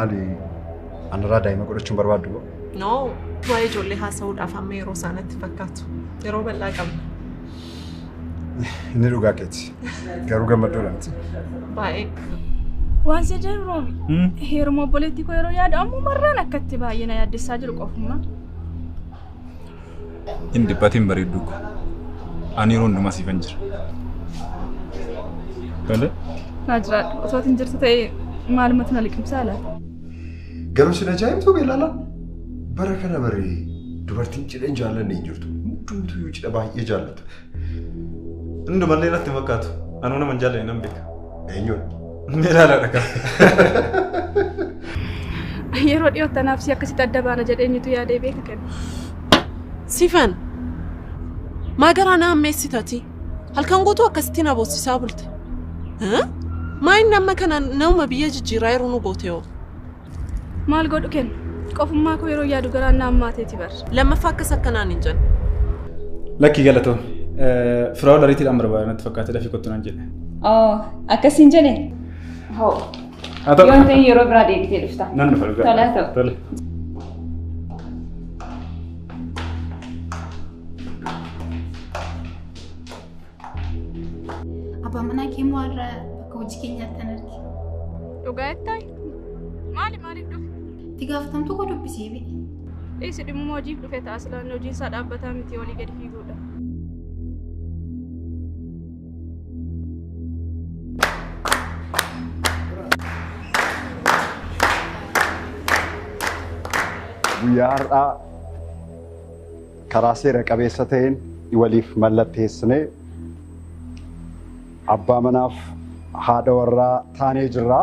Maali anarraa daa'ima godhachuun barbaaddu moo? No, waa'ee ijoollee haasa'uudhaaf amma yeroo isaanitti fakkaatu. Yeroo bal'aa qabna. Inni dhugaa keeti. Garuu gammaddoodha miti. Baay'ee. Waan si jedhu Roobi, heeruma obboleettii koo yeroo yaadu ammumarraan akkatti baay'ee na yaaddessaa jiru qofuma. Hin dhiphatin bareedduu ko. Ani yeroo hundumaa siifan jira. Tole? Naa jiraadhu. Osoo ati hin jirtu ta'ee maalumatu na liqimsaa laata? Garuu sin ajaa'ibtuu beelaalaan? Bara kana baree dubartiin cidha hin jaallanne hin jirtu. Hundumtuyyuu cidha baay'ee jaallatu. Hundumallee natti hin fakkaatu. Anuu nama hin jaallanne nan beeka. Eenyuun? Meelaalaadha kan. Yeroo dhiyootti anaaf si akkasitti adda baana jedhee eenyutu yaadee beeka kenna. Sifan, maa garaa na ammeessitati? Halkan guutuu akkasitti na boossisaa bulte. Maa inni amma kana nama biyya jijjiiraa yeroo nu goote hoo? Maal godhu kenna? Qofummaa koo yeroo yaadu garaan na hammaateeti bar. Lammaffaa akkas akkanaan hin jenne. Lakkii galatoom. Firaa'ol ariitiidhaan barbaada natti fakkaate dafii kottu naan jedhe. Oh, akkasiin jedhe? Hoo. Haa ta'u. Yoon ta'e yeroo biraa deebitee dhufta. Nan dhufa dhugaa. Tole haa ta'u. Tole. Abbaan manaa kee immoo har'a bakka hojii keenyaatti an arge. Dhugaa jettaa? Maali maaliif dhufe? Itti gaafatamtuu koo dubbisee ba'e. Dhiisi dhimmuma hojiif dhufe ta'a silaan hojiin isaa dhaabbataa miti olii gadi fiiguudha. Guyyaa har'aa karaa seera qabeessa ta'een waliif mallatteessinee abbaa manaaf haadha warraa taanee jirra.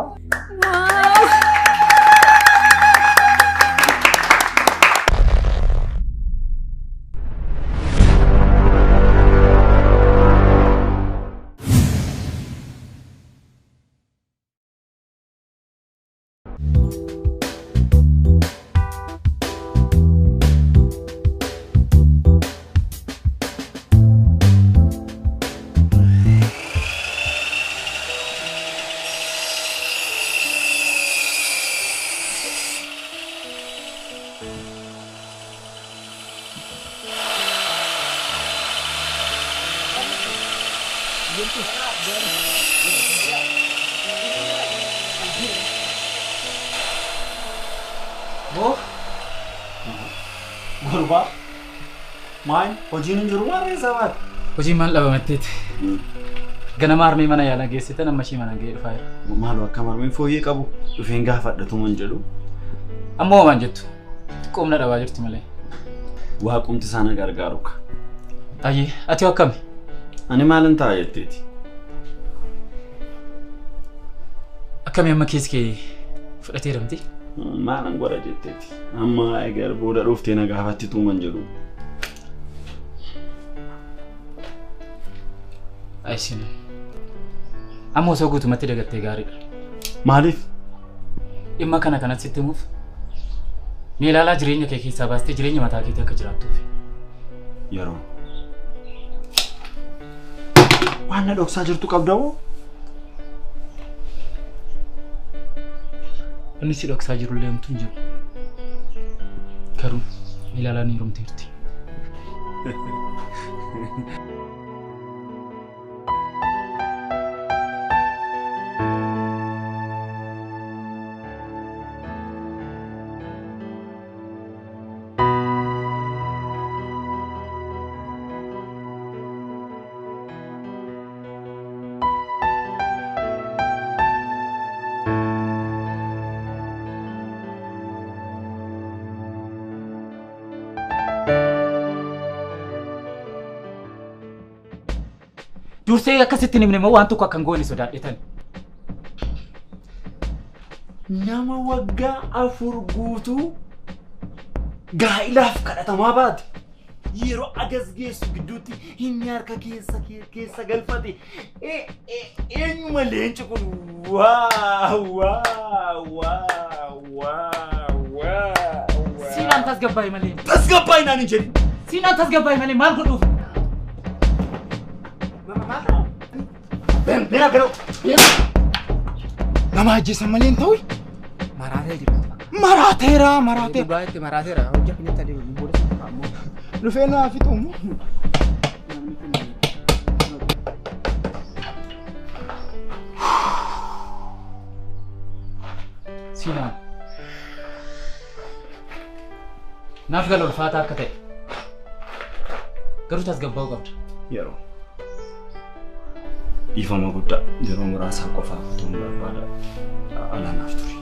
Boo. Gurbaa. Maal hojiin hin jiru maal reessa baate? Hojiin maal dhabamatteeti? Ganama harmee mana yaalaa geessitan amma ishee mana ga'ee dhufaa jira. Maaloo akka harmeen fooyyee qabu dhufeen gaafadhatu man jedhu. Ammoo waan jettu xiqqoo humna dhabaa jirti malee. Waaqumti isaan gargaaru ka. Ayyee ati akkami? Ani maalin ta'a jetteeti? Akkami amma keessi kee fudhateeramti? Maalan godha jetteeti? Amma egaa booda dhuftee na gaafatti tuuman jedhu. Ayisin. Amma osoo guutumatti dagattee gaariidha. Maaliif? Dhimma kana kanatti sitti himuuf meelaalaa jireenya kee keessaa baastee jireenya mataa keetii akka jiraattuuf. Yeroo. Waan na dhoksaa jirtu qabda moo? Inni si dhoksaa jirullee homtuu hin jiru. Garuu meelaalaan heerumteerti. Dursee akkasitti himne immoo waan tokko akka hin goone sodaadhetan. Nama waggaa 4 guutuu gaa'ilaaf kadhatamaa baate yeroo agas geessu gidduutti inni harka keessa galfate eenyuma leenci kun waa waa waa waa waa. Siinaan tasgabbaa'e malee. Tasgabbaa'e naan hin jedhin. Siinaan tasgabbaa'e malee maal godhuuf? Nama ajjeesan malee hin ta'u. Maraatee jira. Maraateera maraatee. Dhugaa itti maraateera. Hojii akkanatti adeemu booda si ammoo. Dhufee naa fixumu. Siinaan. Naaf gala ulfaataa akka ta'e. Garuu tasgabbaa'uu qabda. Yeroo. Dhiifama guddaa yeroo muraasaa qofaaf utuu hin barbaada alaa naaf ture.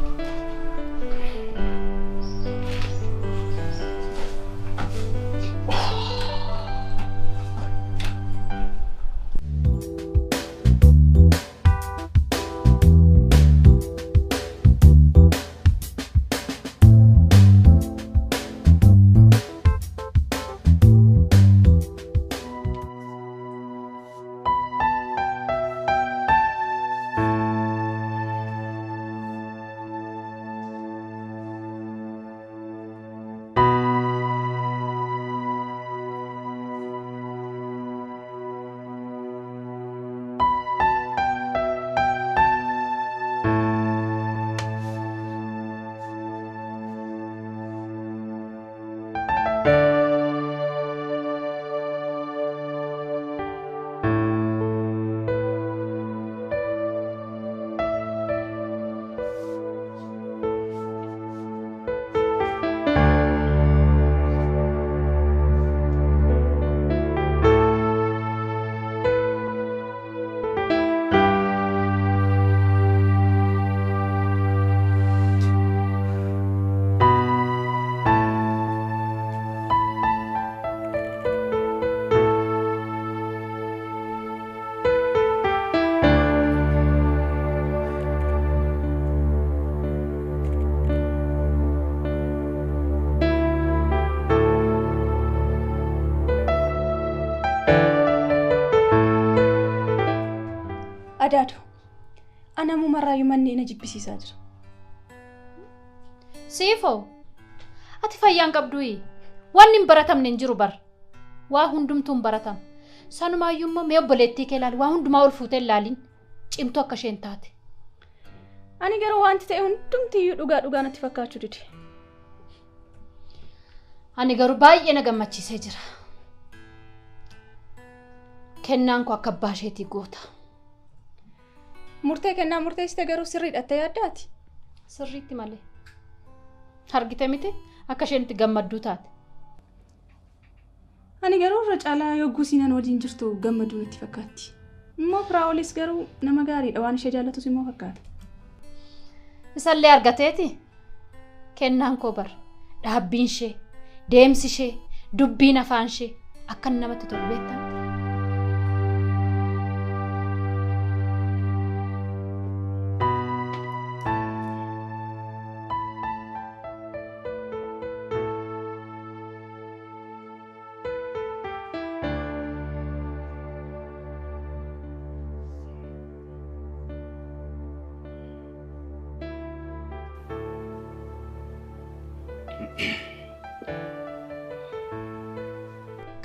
Adaado, ana mumarraayyuu manneen na jibbisiisaa jira. Siifoo, ati fayyaan qabduyi. Wanni hin baratamne hin jiru bar. Waa hundumtuu hin baratamu. Sanumaayyuu immoo mee obboleettii kee ilaali. Waa hundumaa ol fuutee ilaaliin cimtuu akka isheen taate. Ani garuu wanti ta'e hundumtiyyuu dhugaa dhugaa natti fakkaachuu dide. Ani garuu baay'ee na gammachiisee jira. Kennaan koo akka abbaa isheetii goota. Murtee kennaa murteessite garuu sirriidha yaaddaati. Sirriitti malee. Argite miti akka isheen itti gammadduu taate. Ani garuu irra caalaa yogguu siinaan wajjin jirtu gammaduu natti fakkaatti. Immoo Firaa'olis garuu nama gaariidha waan ishee jaallatus immoo fakkaata. Isallee argateeti kennaan koo bar dhaabbiin ishee deemsi ishee dubbiin afaan ishee akka namatti tolu beektaa.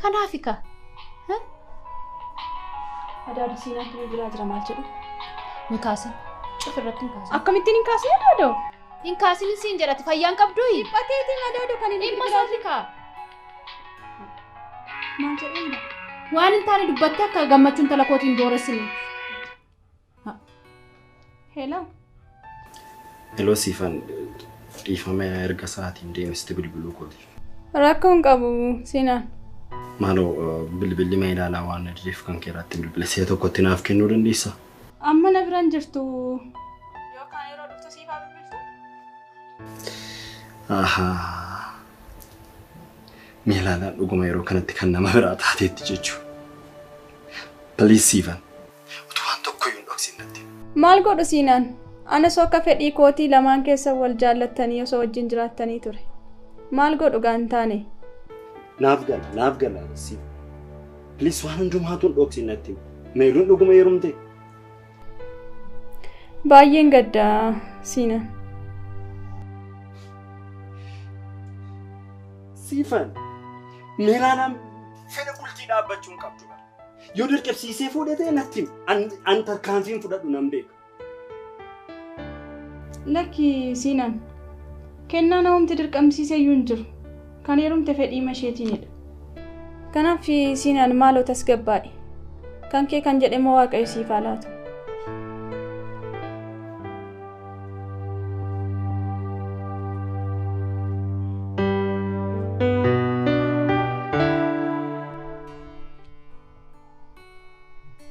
Kanaafika. Adaaduu siinaatti bilbilaa jira maal jedhu? Hin kaasin. Cufirratti hin kaasin. Akkamittiin hin kaasin adaaduu? Hin kaasin siin jedhati fayyaan qabduyi. Dhiphateetiin adaaduu kan inni bilbilaa jiru. Dhimma Maal jedhu? Waan hin taane dubbattee akka gammachuun tala kootiin booressine. Hello. Hello Siifan dhiifama erga sa'aatiin deemiste bilbiluu kooti. Rakkoo hin qabu siinaan. Maaloo bilbilli mee ilaalaa waan na dideef kan keeraatti bilbila si'a tokkotti naaf kennuu dandeessaa? Amma na biraan jirtu yookaan yeroo dhuftu siif haa bilbiltu? Ahaa. Mee ilaalaan dhuguma yeroo kanatti kan nama biraa taateetti jechuudha. Please Siifan. Utuu waan tokkoyyuu hin dhoksin natti. Maal godhu siinaan? Ana osoo akka fedhii kootii lamaan keessa wal jaallattanii osoo wajjin jiraattanii ture. Maal godhu gaan taane? Naaf gala Siifan. Please waan hundumaatu hin dhoksin natti. Meeluun dhuguma heerumte? Baay'een gaddaa Siinaan. Siifan, Meelaalaan fedha bultii dhaabbachuu hin qabdu. Yoo dirqisiisee fuudhee ta'e natti an tarkaanfiin fudhadhu nan beeka. Lakki Siinaan kennaa namumti dirqamsiisee iyyuu hin jiru. Kan heerumte fedhii isheetiinidha. Kanaaf Siinaan maaloo tasgabbaa'e. Kan kee kan jedhe immoo Waaqayyo siif haa laatu.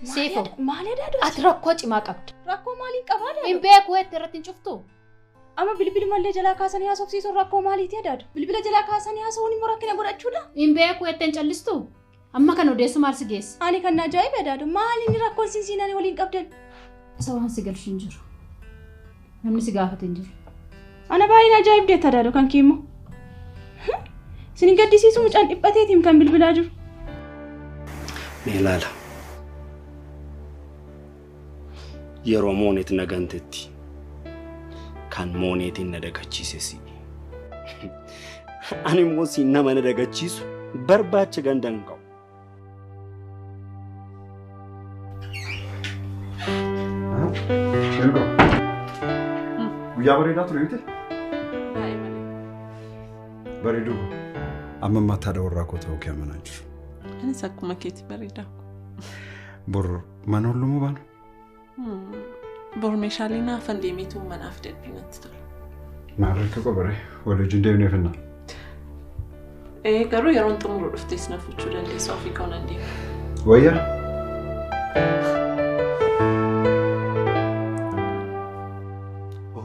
Siifoo. Maali adaaduu? Ati rakkoo cimaa qabda. Rakkoo maalii qabaa adaaduu? Hin beeku eetti irratti hin cuftu. Amma bilbilumallee jalaa kaasanii haasofsiisuun rakkoo maaliiti adaadu? Bilbila jalaa kaasanii haasa'uun immoo rakkina godhachuudha? Hin beeku eetti hin callistu. Amma kan odeessu maal si geesse? Ani kan na ajaa'ibe adaadu. Maali inni rakkoon siinsiinanii waliin qabdan? Isa waan si galchu hin jiru. Namni si gaafate hin jiru. Ana baay'een ajaa'ibdeetta adaadu kan kee immoo. Isin hin gaddisiisu mucaan dhiphateetiin kan bilbilaa jiru. Mee ilaala. Yeroo mooneet na gantetti kan mooneetiin na dagachiise si. Ani immoo siin nama na dagachiisu barbaacha ganda hin qabu. Ergo. Guyyaa bareedaa ture miti? Bareeduu. Amma ammaatti haadha warraa koo ta'uu kee amanaa jiru. Anis akkuma keetii bareedaa. Bor mana ollumuu baanu? Bor meeshaalee naafan deemeetu manaaf dadhee natti tola. Maal harka qobaree walii wajjin deemnee finnaa? Garuu yeroon xumuru dhuftees na fuchuu dandeessu ofii koo nan deema. Wayyaa?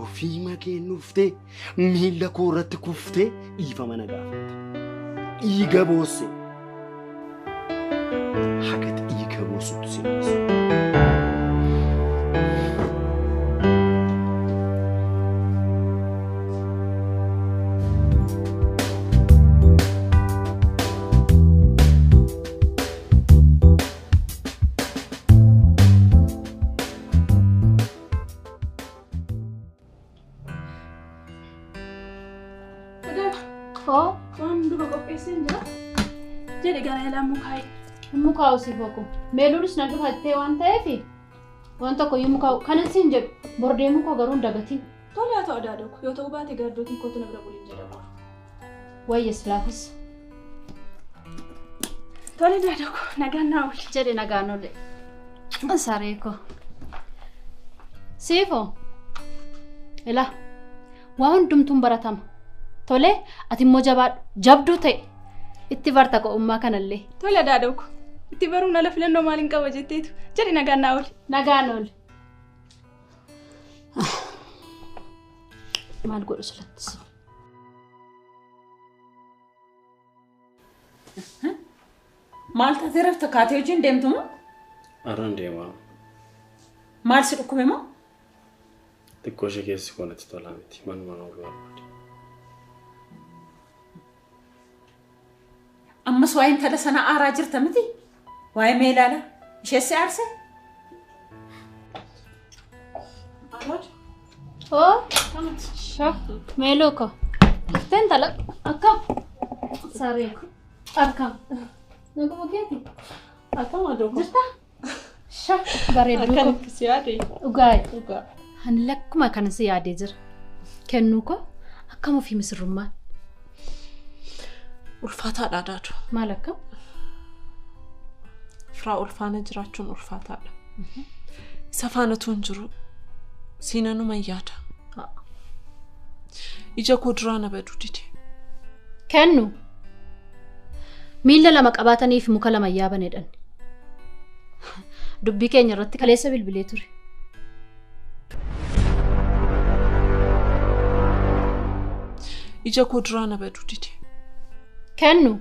Ofii makee nuuftee miila koo irratti kuftee dhiifama na gaafatte. Dhiiga boosse. Hagati dhiiga boossutti si dhiisu. Mukaa'u si foku. Meeluunis na dhufattee waan ta'eef waan tokko iyyuu mukaa'u kanan siin jedhu bor deemuu koo garuu hin dagatin. Tole haa ta'u adaaduu yoo ta'u baate gaaddootiin kootu na bira buliin jedhamu. Wayyes laafis. Tole adaaduu nagaan naa ooli. Jedhe nagaan oole. Saree koo. Siifoo. Ilaa waa hundumtuun baratama. Tole ati immoo jabaadhu jabduu ta'e itti barta qo'ummaa kanallee. Tole adaaduu. Itti baruun ala filannoo maaliin qaba jetteetu jedhi nagaan naa ooli. Nagaan ooli. Maal godhu silattis? Maal taatee rafta kaatee hojiin deemtu moo? Har'aan deemaa. Maal si dhukkube moo? Xiqqoo ishee keessi koo natti tolaa miti. Manuma na ooluu barbaade. Ammas waa'ee intala sana aaraa jirta miti? Waa'ee meelaala ishees si aarse? Oo, meeloo koo. Dhuftee intala akkam? Saree koo. Akkam? Naguma keeti? Akkam aduu koo. Jirta? Sha bareedduu koo. Akkan si yaade? Dhugaa'e. Dhugaa. Ani lakkuma kana si yaadee jira. Kennuu koo akkam ofii misirrummaan? Ulfaataadha adaadu. Maal akkam? Firaa ulfaana jiraachuun ulfaataadha. Isa faanatu hin jiru. Siinanuma yaada. Ija koo duraa na baduu dide. Kennu. Miila lama qabaataniif muka lama yaaban jedhan. Dubbii keenya irratti kaleessa bilbilee ture. Ija koo duraa na baduu dide. Kennu.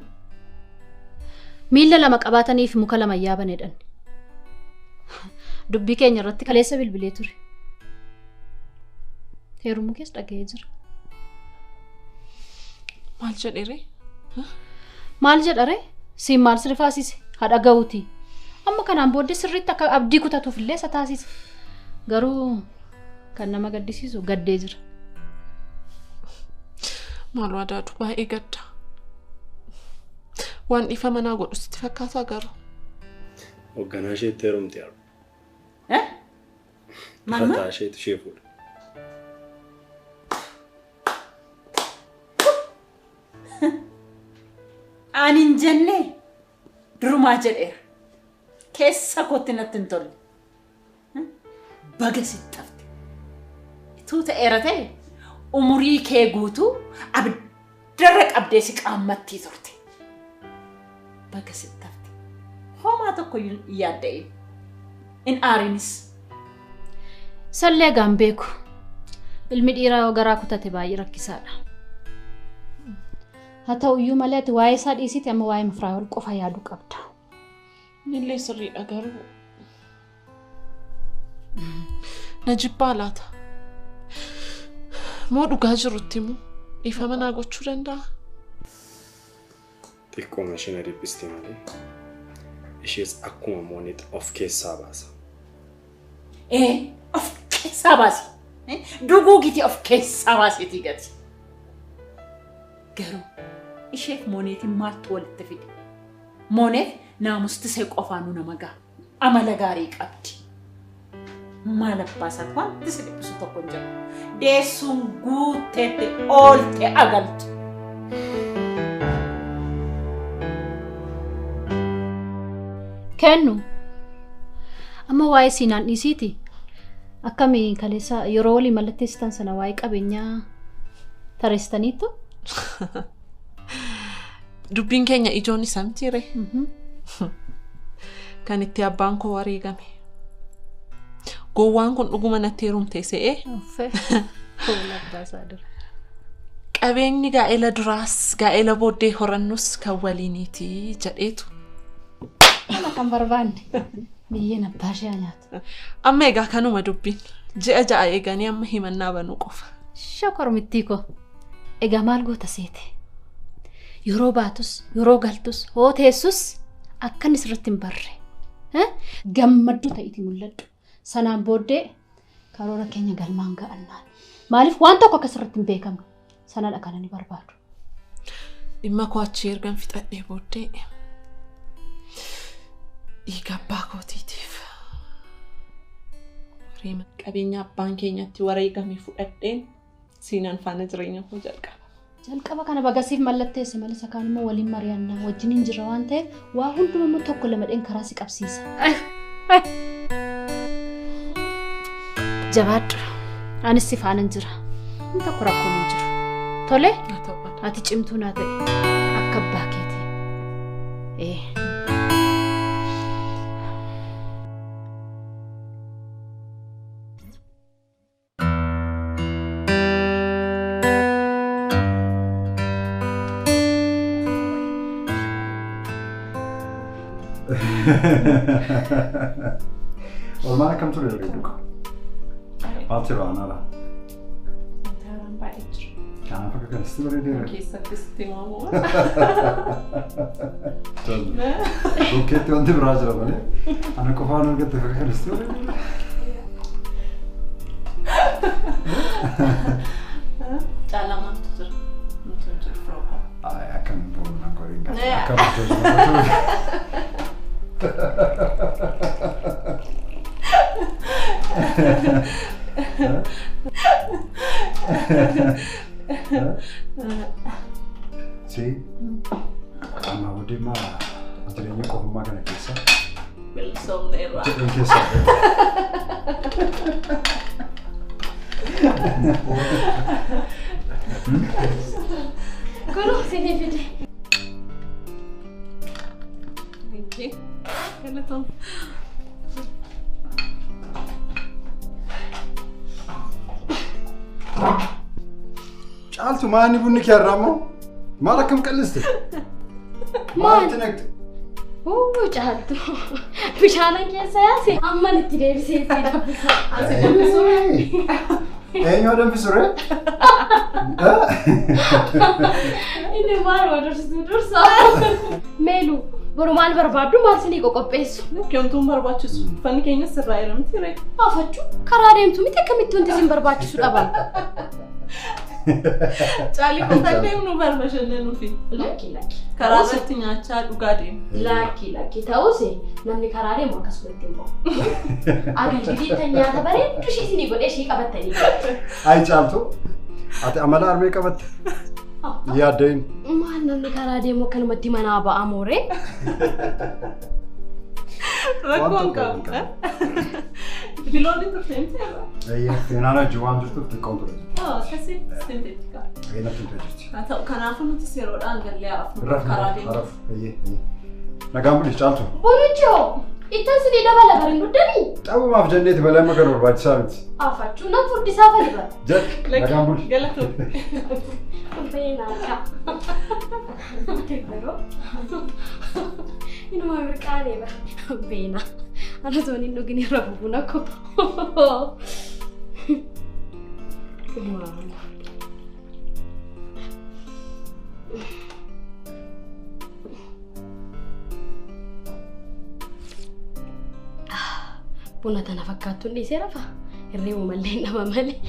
Miila lama qabaataniif muka lama yaaban jedhan. Dubbii keenya irratti kaleessa bilbilee ture. Heerumuu kees dhaga'ee jira. Maal jedhee? Maal jedharee? Siin maal sirrifaasise? Haadha ga'uuti. Amma kanaan booddee sirriitti akka abdii kutatuuf illee isa taasise. Garuu kan nama gaddisiisu gaddee jira. Maaloo adaadu baay'ee gadda. Waan dhiifa manaa godhu sitti fakkaataa garuu. Hoogganaa isheetti heerumti haadha. Maal? Fataa isheetu ishee fuudha. Ani hin jenne durumaa jedheera. Keessa kootti natti hin tolle. Baga sitti hafte. Ituu ta'eera ta'e umurii kee guutuu abiddarra qabdee si qaammattii turte. Baga sitti hafte. Homaa tokko hin yaadda'in. Hin aarinis. Sallee gaan beeku. Ilmi dhiiraa yoo garaa kutate baay'ee rakkisaadha. Haa ta'uyyuu malee ati waa'ee isaa dhiisite amma waa'ee Firaa'ol qofa yaaduu qabda. Illee sirriidha garuu. Na jibbaa laata? Moo dhugaa jirutti immoo dhiifama naa gochuu danda'a? Xiqqooma ishee na dhiphiste malee ishees akkuma mooneet of keessaa baasa. Of keessaa baasi. Duguugiti of keessaa baasitii gati. Garuu isheef mooneetiin maaltu walitti fide? Mooneet naamusti see qofaanuu nama ga'a. Amala gaarii qabdi. Maal abbaa isaati wanti si dhiphisu tokko hin jiru. Deessuun guutteetti oolte agaltu. Kennu amma waa'ee siinaan dhiisiiti. Akkami kaleessa yeroo walii mallatteessitan sana waa'ee qabeenyaa tarreessitaniittu? Dubbiin keenya ijoon isaa mitiire. Kan itti abbaan koo wareegame. Gowwaan kun dhuguma natti heerumte se'ee. Qabeenyi gaa'ela duraas gaa'ela booddee horannus kan waliiniiti jedheetu. Kana kan barbaanne biyyeen abbaa ishee nyaatu. Amma egaa kanuma dubbiin ji'a ja'a eeganii amma himannaa banuu qofa. Shakormittii koo egaa maal goota seete? Yeroo baatus yeroo galtus hoo teessus akka inni sirriitti hin barre. Gammadduu ta'iitii mul'adhu. Sanaan booddee karoora keenya galmaan ga'annaan. Maaliif waan tokko akka sirriitti hin beekamne sanadha kan ani barbaadu. Dhimma koo achi ergan fixadhee booddee dhiiga abbaa kootiitiif qabeenya abbaan keenyatti wareegame fudhadheen siinaan faana jireenya koo jalqaba. Jalqaba kana bagasiif mallatteesse malee isa kaan immoo waliin mari'annaa wajjin hin jirra waan ta'eef waa hunduma immoo tokko lamadheen karaa si qabsiisa. Jabaadhu. Anis si faana jira. Inni tokko rakkoon hin jiru. Tole? Ati cimtuu naa ta'e akka abbaa keetii. Oolmaan akkam ture bareedu qaba. Maaltu yeroo aanaa laata? Haaraan baay'ee jira. Kanaaf akka kanatti bareedeera. Keessattis itti himamu. Bukkeetti wanti biraa jira malee ana qofaan argatte akka kanatti bareedeera. Caalaa maaltu jira? Nuti hin jiru firoo. Akkam boonu nan qoreen gaafa. Akkam tolchu. Si, amma booddee maa jireenya qofummaa kana keessa Bilisoomneerra. jedhan keessa. Kunoo isinii fide. Thank you. Galatoom. Caaltu maani bunni kee har'aa immoo maal akkam qalliste? Maaltu naqxe? Caaltu bishaanan keessa yaase amman itti deebisee si danfisa. Asi danfisuu? Eenyu danfisu ree? Inni maaluma dursitu dursa. Meelu boru maal barbaaddu maal sinii qoqopheessu? Wantuun barbaachisu uffanni keenya sirraa jira miti ree? Afachuu karaa deemtu miti akkamitti wanti isin barbaachisu dhaban? Caalii qofaan deemnu bar bashannanuufi. Lakki lakki. Karaa irratti nyaachaa dhugaa deemu. Lakki lakki ta'us namni karaa deemu akkasumatti hin ba'u. Agalgilii tan nyaata bareeddu ishii isinii godhee ishii qabattanii. Ayi Caaltu ati amala armee qabatte. Yaaddeen. Maal namni karaa deemu akkanumatti manaa ba'a mooree? Rakkoon qabu. Biloonni turte miti irra? Eeyyee, seenaan hojii waan jirtuuf xiqqoon ture. Akkasii sitti xiqqaa. Eeyyee, natti himtee jirti. Haa ta'u kanaafuu nuti yeroodhaan gallee hafu karaa deemu. Raf, eeyyee, eeyyee. Nagaan buli caaltu. Bunichoo ittiin sinii dabala bari hin guddanii? Xabumaaf jenneeti malee amma kan barbaachisaa miti. Afachuu nan furdisaa fali bara. Jedh, nagaan buli. Galatoom. Beenaa. Inuma mirqaanee bara. Beenaa. Ana toon hin dhugin irra buna ko. Maal. Buna tana fakkaattuun dhiisee rafa. Hirribu mallee hin dhaba malee.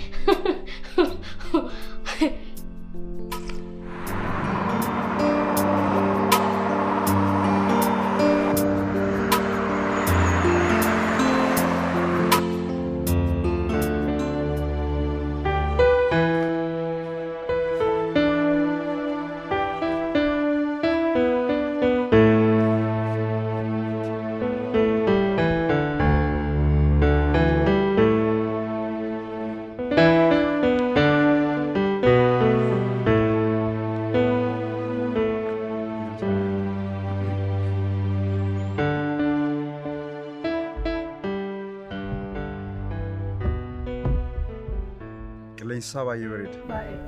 Qilleensi isaa baay'ee bareeda. Baay'ee.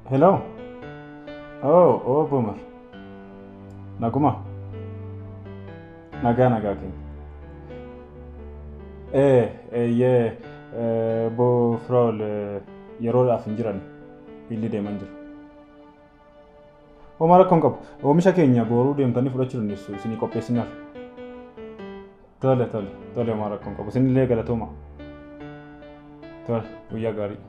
Hello. Oh, Boomer. Naguma. Nagaa nagaa keenya. Eeyyee, Bo Firaa'ol yeroodhaaf hin jiran billi deeman jiru. Homaa rakkoo hin qabu. Oomisha keenya boruu deemtanii fudhachuu dandeessu. Isinii qopheessinaaf. Tole, tole, tole homaa rakkoo hin qabu. Isinillee galatooma. Tole, guyyaa gaarii.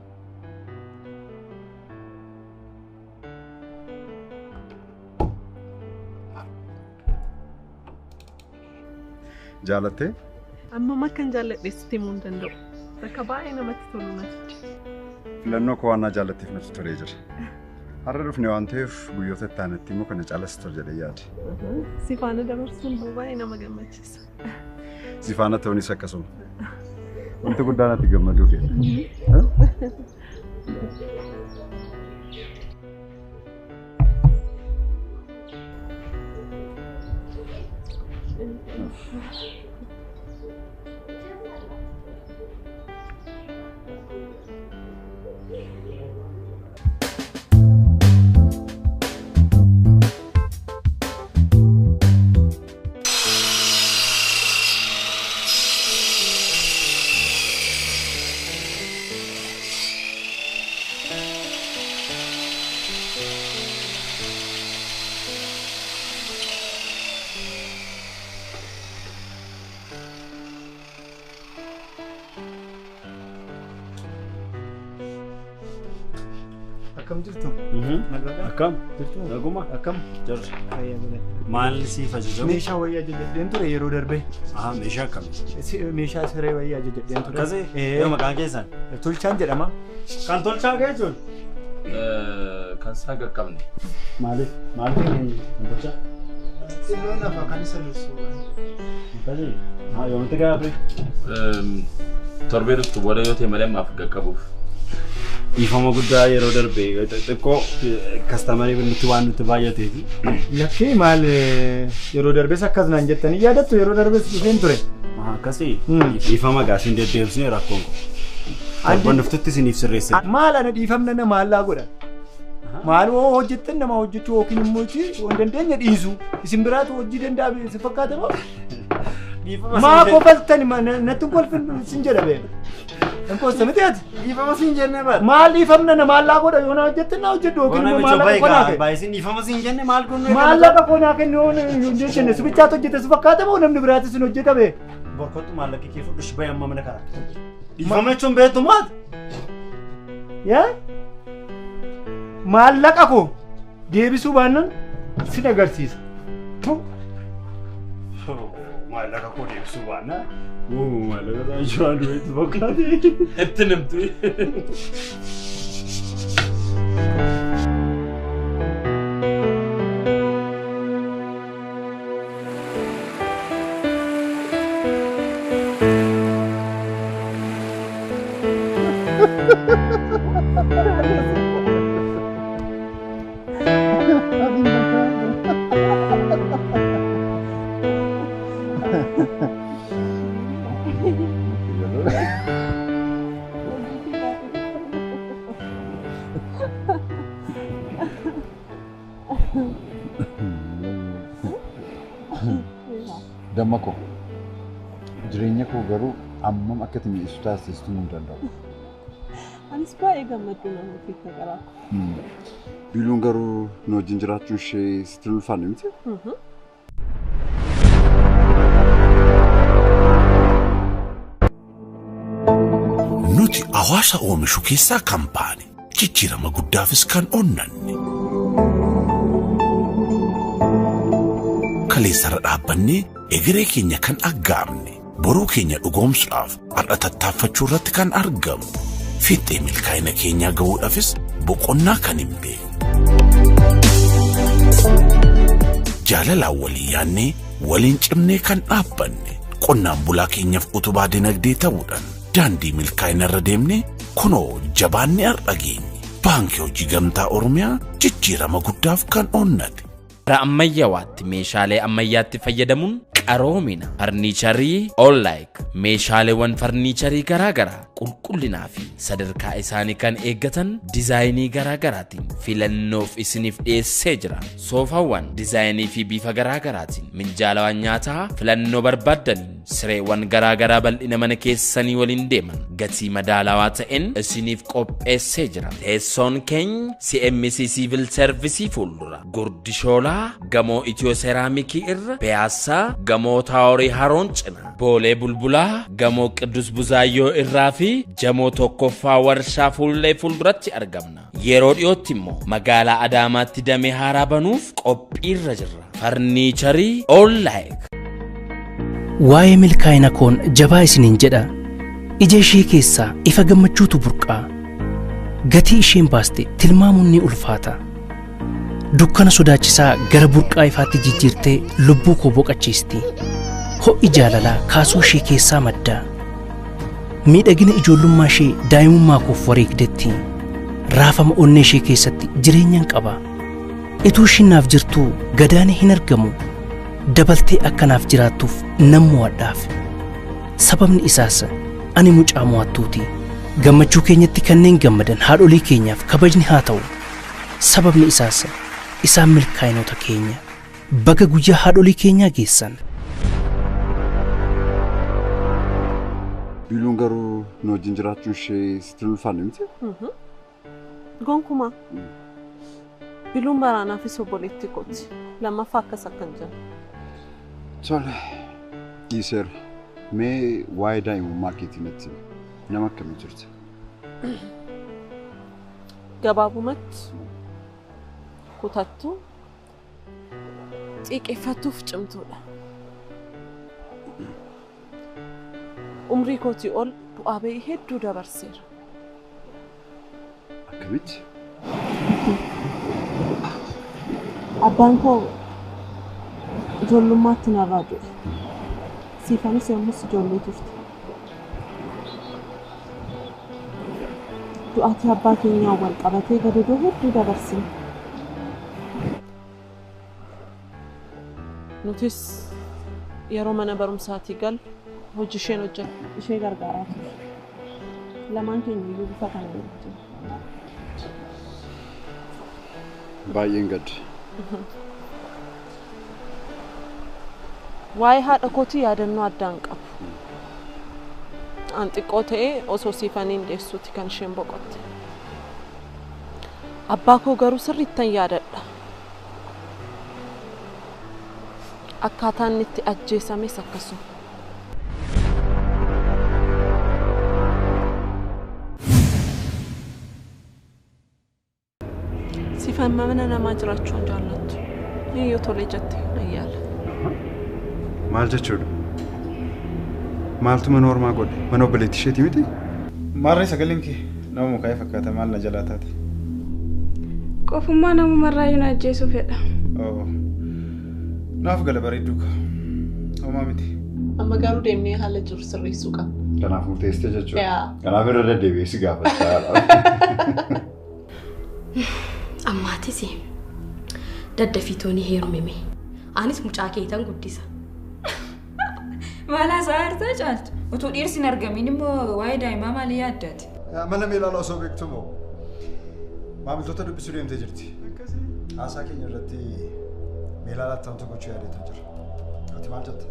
Jaalattee? Amma akkan jaalladhe sitti himuu hin danda'u. Bakka baay'ee namatti tolu natichi. Filannoo koo waan jaallatteef natti tolee jira. Har'a dhufne waan ta'eef guyyoota itti aanutti immoo kana caalaa si tolu jedhee yaada. Si faana dabarsuun baay'ee nama gammachiisa. Si faana ta'uunis akkasuma. Wanti guddaan ati gammaduu kee. Akkam jirtu? Akkam? Jirtu? Naguma? Akkam? Jirtu. Maal siif ajajamu? Meeshaa wayii ajajadheen ture yeroo darbe. Meeshaa akkamii? Meeshaa siree wayii ajajadheen ture. Akkasii? Yoo maqaan keessan? Tolchaan jedhama. Kan tolchaa jechuun? Kan isaa qaqqabne. Maaliif? Maaliif kan tolchaa? Xinnoon lafa kan isa dursu. Akkasii? Yoomti gaafa? Torbee dhuftu booda yoo ta'e malee ammaaf qaqqabuuf. Dhiifama guddaa yeroo darbe xixiqqoo kastamarii nutti waan nutti baay'ateefi. Lakkee maal yeroo darbes akkas naan jettanii yaadattu yeroo darbes dhufeen ture. Akkasii dhiifama gaa isin deddeebisnee rakkoon kun. Torban dhuftutti isiniif sirreessina. Maal ana dhiifamna na maallaa godha. Maal hoo hojjettan nama hojjechuu yookiin immoo hin dandeenye dhiisu. Isin biraatu hojii danda'ame si fakkaata moo? Maa kofaltani natti kolfin sin jedha bee. Hin miti ati? Dhiifama siin jenne bara. Maal dhiifamna na maallaa godha yoo na hojjettan na hojjedhu yookiin immoo maallaqa koo naa kenni. Baay'isin dhiifama siin jenne maal goonu? Maallaqa koo naa kenni yoo hin jenne si bichaatu hojjete si fakkaata moo namni biraatis hin hojjeta bee? Borkottu maallaqa kee fudhu bayi amma mana karaa. Dhiifama jechuun beektu maal? Yaa? Maallaqa koo deebisuu baannaan sin agarsiisa. Maallaqa koo deebisuu baannaan. Maallaqa isaan shawaan dureetti fakkaate. Itti nimtu. Damma koo jireenya koo garuu ammam akka itti mi'eessu taasistuu hin danda'u. Anis baay'ee gammadduu nama ofiif nagaraa. Biiluun garuu nu wajjin jiraachuun ishee sitti ulfaanne miti? Nuti hawaasa oomishu keessaa kan baane jijjiirama guddaafis kan onnanne. Kaleessarra dhaabbannee egeree keenya kan aggaamne boruu keenya dhugoomsuudhaaf har'a tattaaffachuu irratti kan argamu. Fiixee milkaa'ina keenyaa gahuudhaafis boqonnaa kan hin beekne. Jaalalaan walii yaannee waliin cimnee kan dhaabbanne qonnaan bulaa keenyaaf utubaa dinagdee ta'uudhaan daandii milkaa'ina irra deemne kunoo jabaannee har'a geenye. Baankii Hojii Gamtaa Oromiyaa jijjiirama guddaaf kan onnate. Bara ammayyawaatti meeshaalee ammayyaatti fayyadamuun qaroomina farniicharii Onlaayik meeshaaleewwan farniicharii garaagaraa qulqullinaa fi sadarkaa isaanii kan eeggatan dizaayinii garaagaraatiin filannoof isiniif dhiyeessee jira. Soofaawwan dizaayinii fi bifa garaagaraatiin minjaalawwan nyaataa filannoo barbaaddaniin sireewwan garaagaraa bal'ina mana keessanii waliin deeman gatii madaalawaa ta'een isiniif qopheessee jira. Teessoon keenya CMC Civil Service fuuldura Gurdishoolaa gamoo Itiyoo Seeraamikii irra Piyaassaa gamoo Taaworii Haroon cina Boolee Bulbulaa gamoo Qiddus Buzaayyoo irraa fi jamoo tokkoffaa warshaa fuullee fuulduratti argamna. Yeroo dhiyootti immoo magaalaa Adaamaatti damee haaraa banuuf qophiirra jirra. Farniicharii Onlaayik. Waa'ee milkaa'ina koon jabaa isiniin jedha. Ija ishee keessaa ifa gammachuutu burqaa. Gatii isheen baaste tilmaamuun ni ulfaata. Dukkana sodaachisaa gara burqaa ifaatti jijjiirtee lubbuu koo boqochiisti. Ho'i jaalalaa kaasuu ishee keessaa madda. Miidhagina ijoollummaa ishee daa'imummaa koof wareegdetti. Raafama onnee ishee keessatti jireenyaan qaba. Ituu ishiin naaf jirtuu gadaanee hin argamu. Dabaltee akkanaaf jiraattuuf nan mo'adhaaf. Sababni isaas ani mucaa mo'attuuti. Gammachuu keenyatti kanneen gammadan haadholii keenyaaf kabajni haa ta'u. Sababni isaas isaan milkaa'inoota keenya. Baga guyyaa haadholii keenyaa geessan. Biiluun garuu nu wajjin jiraachuun ishee sitti ulfaanne miti? Gonkumaa. Biiluun baraanaafis obboleettii kooti. Lammaffaa akkas akkan jiru. Tole, dhiiseera. Mee waa'ee daa'imummaa keetii natti himi. Nama akkamii turte? Gabaabumatti kutattuu, xiiqeffattuuf cimtuudha. Umrii kootii ol bu'aa ba'ii hedduu dabarseera. Akkamitti? Abbaan koo ijoollummaatti narraa du'e. Siifanis yommus ijoollee turte. Du'aatii abbaa keenyaa wal qabatee gadadoo hedduu dabarsine. Nutis yeroo mana barumsaatii gallu hojii isheen hojjettu ishee gargaaraa turre. Lamaan keenya iyyuu bifa kanaan hojjenna. Baay'een gadde. Waa'ee haadha kootii yaadannoo addaan qabu. An xiqqoo ta'ee osoo Siifaniin deessuuti kan isheen boqotte. Abbaa koo garuu sirriittan yaadadha. Akkaataa inni itti ajjeesames akkasuma. Siifan mana namaa jiraachuu hin jaallattu. Yoo tole jette ayyaala. Maal jechuudha? Maaltu mana ormaa godhe? Mana obboleettii isheetii miti? Maarree sagaleen kee nama mukaa'ee fakkaata maal na jalaa taate? Qofummaa namumarraa na ajjeesuu fedha. Naaf gala bareedduu ka. Homaa miti. Amma garuu deemnee haala jiru sirreessuu qabna. Kanaaf murteessite jechuudha. Yaa. Kanaaf irra deddeebi'ee si gaafachaa. Ammaatis daddafii heerumime. Anis mucaa keetan guddisa. Maal haasaa hartaa caaltu? Utuu dhiirsi hin argamin immoo waa'ee daa'imaa maalii yaaddaati? Mana Meelaalaa osoo beektu moo maamiltoota dubbisuu deemtee jirti. Haasaa keenya irratti Meelaalaatti wanti gochuu yaadeetu jira. Ati maal jetta?